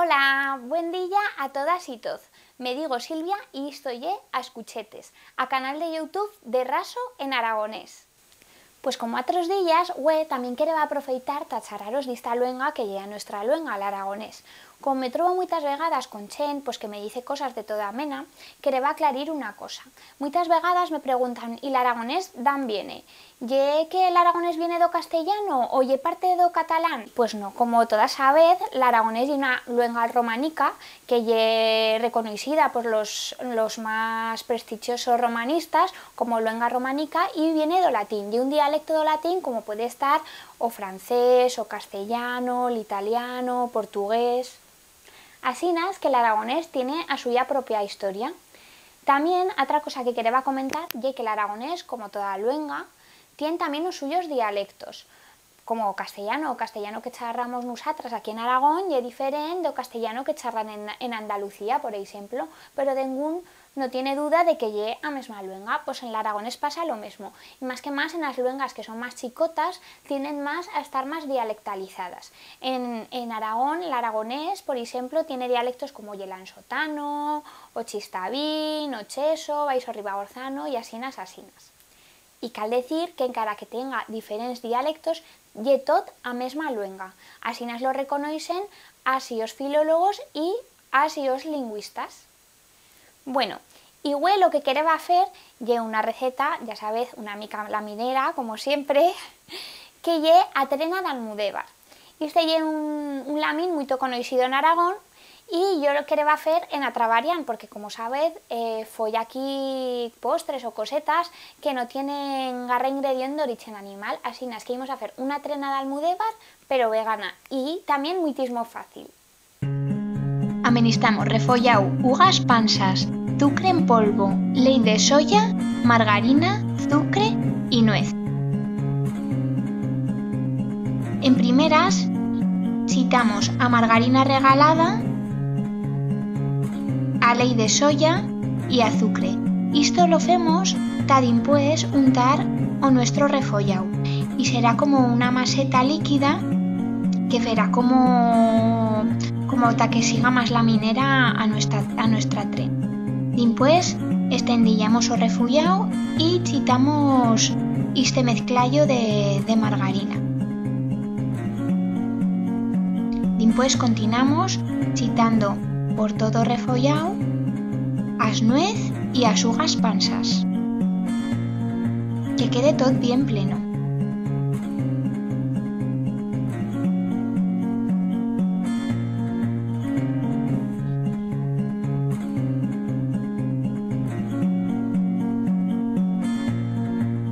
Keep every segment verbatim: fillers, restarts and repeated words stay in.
Hola, buen día a todas y toz. Me digo Silvia y isto ye A Escuchetes, a canal de YouTube de Raso en aragonés. Pues como atros días, hue tamién quereba aprofeitar ta charraros d'ista luenga que ye a nuestra luenga, l'aragonés. Como me trobo muitas vegadas con chent, pues, que me dice cosas de toda mena, quereba aclarir una cosa. Muitas vegadas me preguntan: "Y l'aragonés d'án viene? Ye que l'aragonés viene d'o castellano o ye parte d'o catalán?". Pues no, como todas sabez, l'aragonés ye una luenga romanica que ye reconoixida por los, los mas prestichiosos romanistas como luenga romanica y viene d'o latín. Ye un dialecto d'o latín como puede estar o francés, o castellano, l'italiano, o portugués. Asinas que l'aragonés tiene a suya propia historia. Tamién, atra cosa que quereba comentar ye que l'aragonés, como toda luenga, tien tamién os suyos dialectos. Como o castellano, o castellano que charramos nusatras aquí en Aragón ye diferent d'o castellano que charran en, en Andalucía, por eixemplo, pero dengún no tiene duda de que ye a mesma luenga. Pues en l'aragonés pasa lo mesmo, y mas que mas en as luengas que son mas chicotas, tienden mas a estar mas dialectalizadas. En, en Aragón, l'aragonés, por eixemplo, tiene dialectos como ye l'ansotano, o chistavín, o cheso, baixo ribagorzano, y asinas, asinas. Y cal decir que encara que tenga diferents dialectos, ye tot a mesma luenga. Asinas lo reconoixen así os filologos y así os lingüistas. Bueno, y hue lo que quereba fer ye una receta, ya sabez, una mica laminera, como siempre, que ye a trena d'almudébar. Iste ye un, un lamín muito conoixido en Aragón y yo lo quereba fer en atra variant, porque, como sabez, eh, foi aquí postres o cosetas que no tienen garra ingredient d'orichen animal, asinas que imos a fer una trena d'almudébar, pero vegana, y tamién muitismo fácil. Amenistamos refollau, ugas pansas, zucre en polvo, leit de soya, margarina, zucre y nuez. En primeras, chitamos a margarina regalada, a leit de soya y azucre. Isto lo femos ta dimpués untar o nuestro refollau, y será como una maseta líquida que ferá como, como ta que siga mas laminera a nuestra, a nuestra trena. Dimpués estendillamos o refollau y chitamos iste mezclallo de, de margarina. Dimpués continuamos chitando por tot o refollau as nuez y as ugas pansas. Que quede tot bien pleno.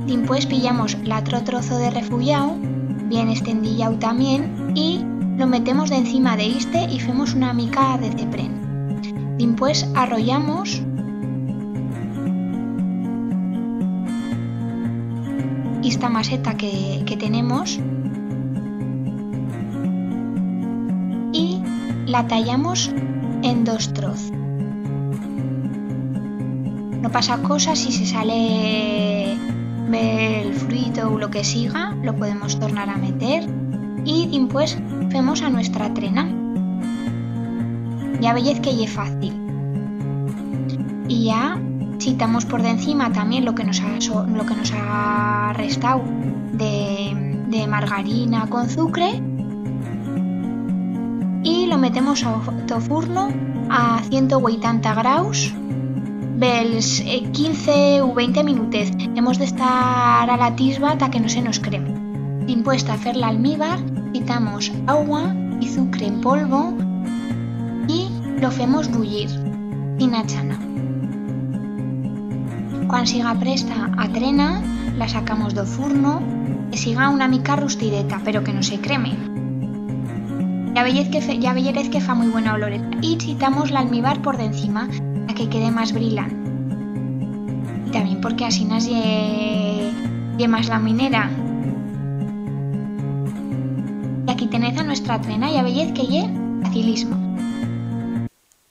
Dimpués pillamos l'atro trozo de refollau, bien estendillau tamién, y lo metemos d'encima de iste y femos una mica de cepren. Dimpués arrollamos ista maseta que, que tenemos y la tallamos en dos troz. No pasa cosa si se sale el fruito u lo que siga, lo podemos tornar a meter y dimpués femos a nuestra trena. Ya veyez que ye fácil. Y ya chitamos por d'encima tamién lo que nos ha so-, lo que nos ha restau de, de margarina con zucre y lo metemos a, to furno a ciento hueitanta graus bels, eh, quince u veinte minutez. Hemos d'estar a l'atisba ta que no se nos creme. Dimpués, ta fer l'almíbar, chitamos augua y zucre en polvo y lo femos bullir fin a chana. Cuan siga presta a trena, la sacamos d'o furno, que siga una mica rustideta, pero que no se creme. Ya veyez que fe-, ya veyerez que fa muy buena oloreta. Y chitamos l'almíbar por d'encima, ta que quede mas brilant. Y tamién porque asinas ye, ye mas laminera. Y aquí tenez a nuestra trena, ya veyez que ye facilisma.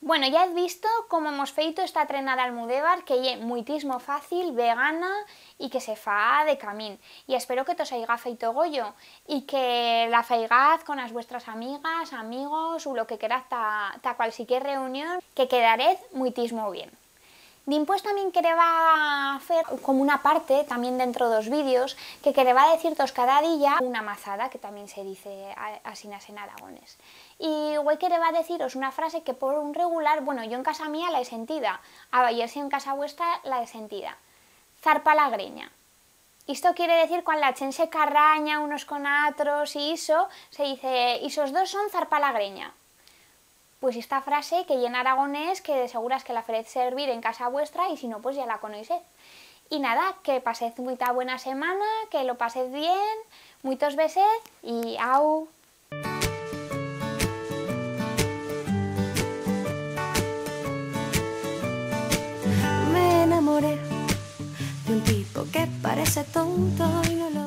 Bueno, ya hez visto cómo hemos feito esta trenada almudébar, que ye muitismo fácil, vegana y que se fa de camín. Y espero que tos haiga feito goyo y que la faigaz con as vuestras amigas, amigos u lo que queraz ta, ta cualsiquier reunión, que quedarez muitismo bien. Dimpués tamién quereba fer como una parte, tamién dentro d'os vídeos, que quereba decir-tos cada día una mazada, que tamién se dice a-, asinas en aragonés. Y hue quereba deciros una frase que por un regular, bueno, yo en casa mía la he sentida, a veyer si en casa vuestra la he sentida. Zarpar la grenya. Isto quiere decir cuan la chent se carranya unos con atros y ixo, se dice, "Ixos dos son zarpar la grenya". Pues esta frase que ye en aragonés, que de seguras que la ferez servir en casa vuestra y si no, pues ya la conoixez. Y nada, que pasez muita buena semana, que lo pasez bien, muitos besez y au! Me enamoré de un tipo que parece tonto y no lo